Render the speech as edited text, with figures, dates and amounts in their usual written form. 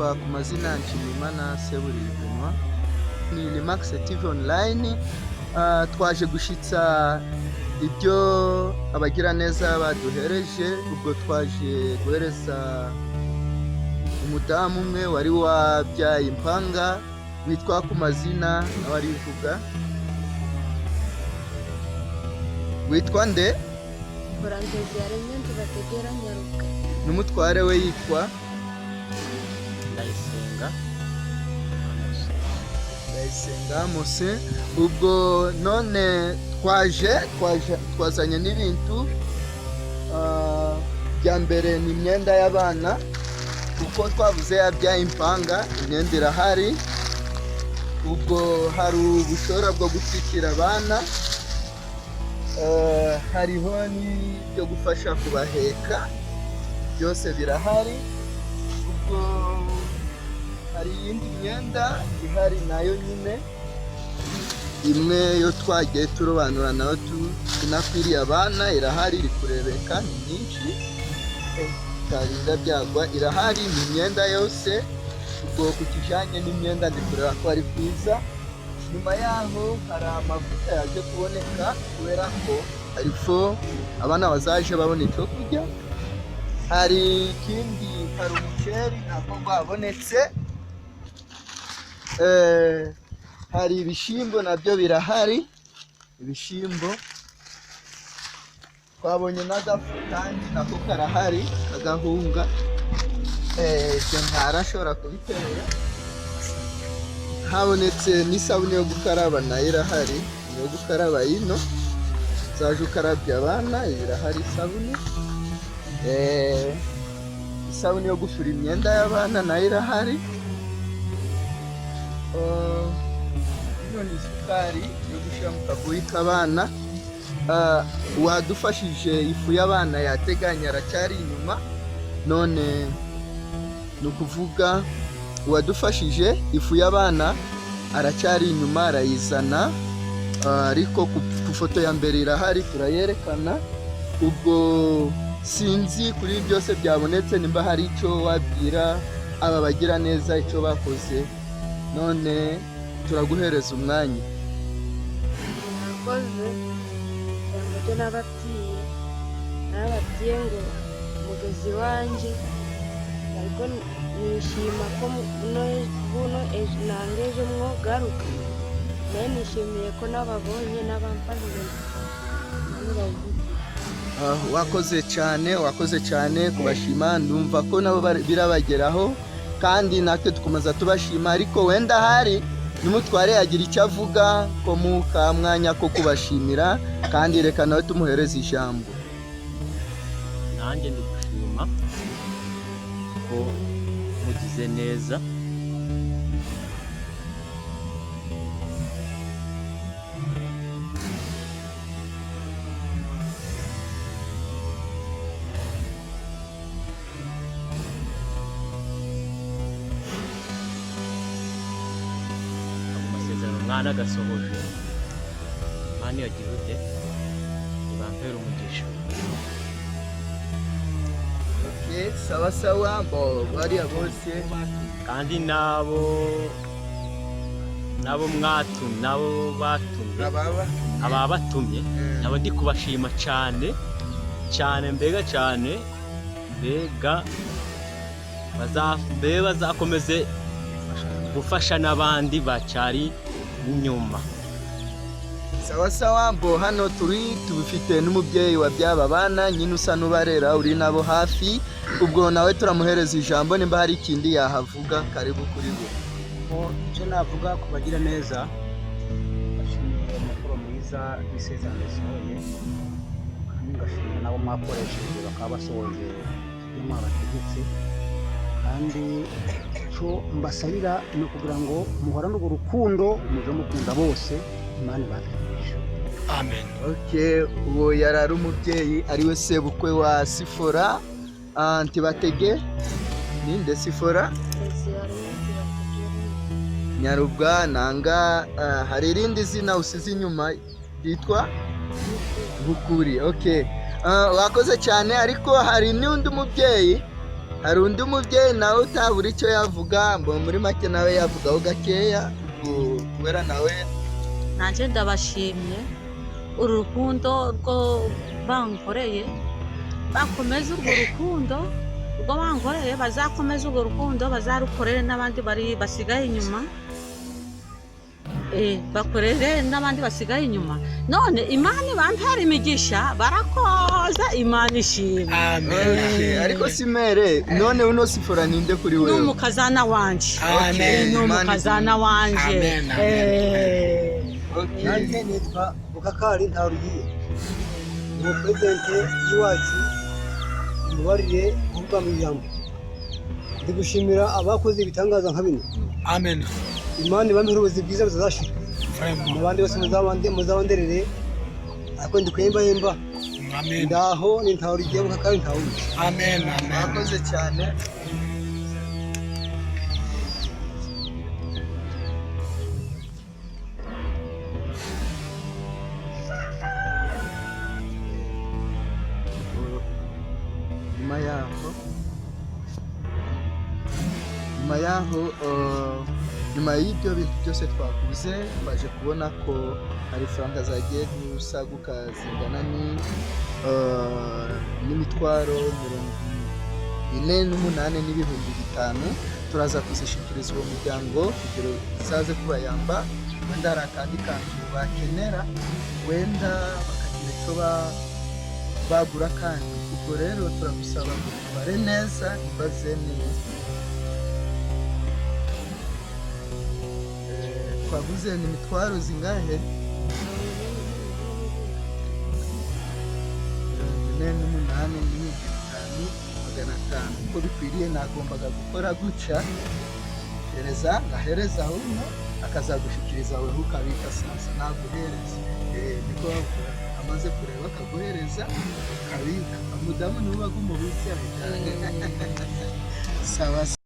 Nitwa ku mazina Nshimiyimana Seburiri Benoit, ni Remax TV Online. Twaje gushitsa ibyo abagiraneza baduhereje. Ubwo twaje guhereza umudamu umwe wari wabyaye impanga witwa ku mazina nawe arivuga. Witwa nde? Nteziyaremye Ntibategera Nyaruka. N'umutware we yitwa? Ndayisenga Amos. Ndayisenga Amos. Ubwo none twaje twazanye n'ibintu. Bya mbere ni imyenda y'abana, kuko twavuze yabyaye impanga, imyenda irahari. Ubwo hari ubushora bwo gutwikira abana, hariho n'ibyo gufasha kubaheka, byose birahari. Ubwo hari iyindi myenda ihari nayo nyine, imwe yo twagiye turobanura nayo tunakwiriye abana, irahari, iri kurebeka, ni myinshi, itarinda byagwa, irahari, ni imyenda yose. Ubwo ku kijyanye n'imyenda ndi kureba ko ari bwiza. Nyuma yaho hari amavuta yaje kuboneka, kubera ko ariko abana bazaje babona icyo kurya. Hari ikindi, hari umuceri ntabwo rwabonetse, hari ibishyimbo nabyo birahari, ibishyimbo twabonye n'agafu kandi nako karahari kagahunga. Ibyo ntarashobora kubiterura. Habonetse n'isabune yo gukaraba, nayo irahari, yo gukaraba ino zaje ukarabya abana, irahari isabune. Isabune yo gufura imyenda y'abana nayo irahari. Ino ni isukari yo gushyira mu kaguyi k'abana. Uwadufashije ifu y'abana yateganya aracyari inyuma. None ni ukuvuga uwadufashije ifu y'abana aracyari inyuma, arayizana. Ariko ku foto ya mbere irahari, turayerekana. Ubwo sinzi kuri byose byabonetse nimba hari icyo wabwira aba bagira neza icyo bakoze. None turaguhereza umwanya. Murakoze. Ijambo ryo nababwiye, nababwiye ngo mugezi wanjye, ariko nishima ko buno nanga ejo mwogaruka. Naye nishimiye ko nababonye n'abamfashije. Wakoze cyane, wakoze cyane kubashima. Ndumva ko nabo birabageraho, kandi natwe dukomeza tubashima. Ariko wenda hari n'umutware yagira icyo avuga ko mu kamwanya ko kubashimira, kandi reka nawe tumuhereze ijambo. Nanjye ndi gushima ko mugize neza. Ago masezerano mwana agasohoje, Imana yagira ute ibampera umugisha. Okay, sawa sawa, bo bariya bose. Kandi nabo mwatumye, nabo batumye, ababa ababatumye nabo ndi kubashima cyane cyane, mbega cyane, mbega mbe bazakomeze gufasha n'abandi bacyari inyuma. Sawa sawa. Mbo hano turi tubifite n'umubyeyi wa byaba bana nyine usa n'ubarera, uri nabo hafi. Ubwo nawe turamuhereza ijambo nimba hari ikindi yahavuga. Karibu kuri we. Icyo navuga ku bagira neza, bashimiye umukoro mwiza w'isezerano risohoye, kandi ngashimira nabo mwakoresheje bakaba basohoje ibyo mwabategetse. Kandi icyo mbasabira ni ukugira ngo muhorane urwo rukundo, muje mukunda bose, Imana ibahe umugisha. Amen. Okay, uwo yari ari umubyeyi ariwe sebukwe wa Sifora. Ntibatege ninde Sifora? Nyarubwa nanga. Hari irindi zina usize inyuma ryitwa Bukuri. Okay, wakoze cyane. Ariko hari n'undi mubyeyi Hari undi mubyeyi nawe utabura icyo yavuga, ngo muri make nawe yavugaho gakeya, ubwo kubera nawe. Nanjye ndabashimye uru rukundo rwo bankoreye. Bakomeze urwo rukundo rwo bankoreye, bazakomeze urwo rukundo, bazarukorere n'abandi bari basigaye inyuma. Bakorere n'abandi basigaye inyuma. None Imana ibampera imigisha, barakoza, Imana ishimwe. Okay, ariko simere none uno sifora ninde kuri Ni wewe? umukazana wanje. Okay, Ni Imana umukazana wanje. Amen, amen. Okay. Nanjye nitwa Bukakari Ntarugiye, ni umuperezidenti y'iwacu. Mubarire kuvuga mu ijambo, ndi gushimira abakoze ibitangaza nka bino. Amen. Imana ibampe ubuyobozi bwiza butazashira. Vraiment. N'abandi bose muzabanderere, ariko ndi kuyembayemba. Amen. Ndaho ni Ntarugiye Bukakari Ntawundi. Amen. Amen. Mwakoze cyane. Nyuma yaho, nyuma y'ibyo bintu byose twakuze, twaje kubona ko hari faranga zagiye gusaguka zingana n'imitwaro 48,500. Turaza kuzishikiriza uwo muryango kugira izaze kubayamba. Wenda hari akandi kantu bakenera, wenda bakagira icyo bagura. Kandi ubwo rero turagusaba ngo tubare neza, ibaze neza. Twaguze ni imitwaro zingahe? 48,500. Uko bikwiriye nagombaga gukora gutya, hereza ngahereza uno akazagushikiriza wewe ukabika. Sasa naguhereza. Niko bavuga, amaze kureba akaguhereza ukabika. Umudamu niwe ubaga umubitsi cyane. Sawa.